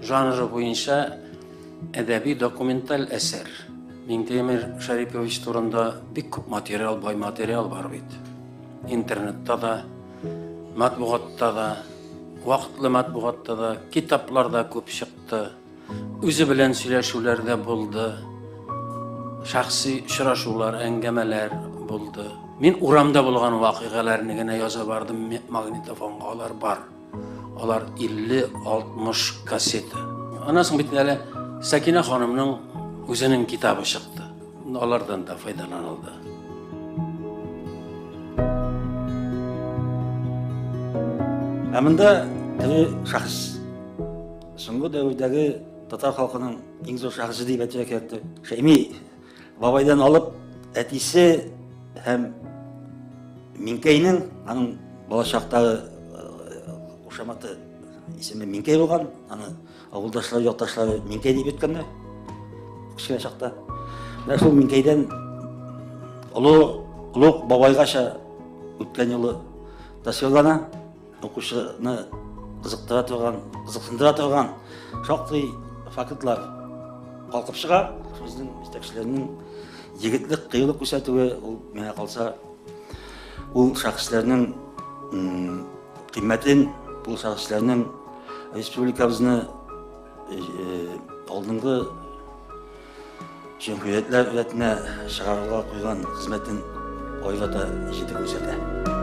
Жанры буенча әдәби документаль әсәр. Миңтимер Шәрипович турында бик күп материал, бай материал бар бит. Интернетта да, матбугатта да, вакытлы матбугатта да, китаплар да күп чыкты. Үзе белән сөйләшүләр дә булды. Шәхси очрашулар, әңгәмәләр булды. Мин урамда булган вакыйгаларны генә яза бардым, магнитофонга алар бар. Алар 50-60 кассета. Аннан соң бит әле Сәкинә ханымның үзенең китабы чыкты. Алардан да файдаланылды. Ә монда теге шәхес. Соңгы дәвердәге татар халкының иң зур шәхесе дип әйтергә кирәктер. Шәйми бабайдан алып әтисе һәм Минкәйнең, аның балачактагы кушаматы исеме Минкәй булган, аны авылдашлары, якташлары Минкәй дип йөрткәннәр кечкенә чакта. Менә шул Минкәйдән олы олуг бабайгача үткән юлы тасвирлана. Укучыны кызыктыра торган, кызыксындыра торган шактый фактлар калкып чыга. Безнең җитәкчеләрнең егетлек, кыюлык күрсәтүе, ул миңа калса, ул шәхесләрнең кыйммәтен, ул шәхесләрнең республикабызны алдынгы җөмһүриятләр рәтенә чыгаруга куйган хезмәтен аерата җете күрсәтә.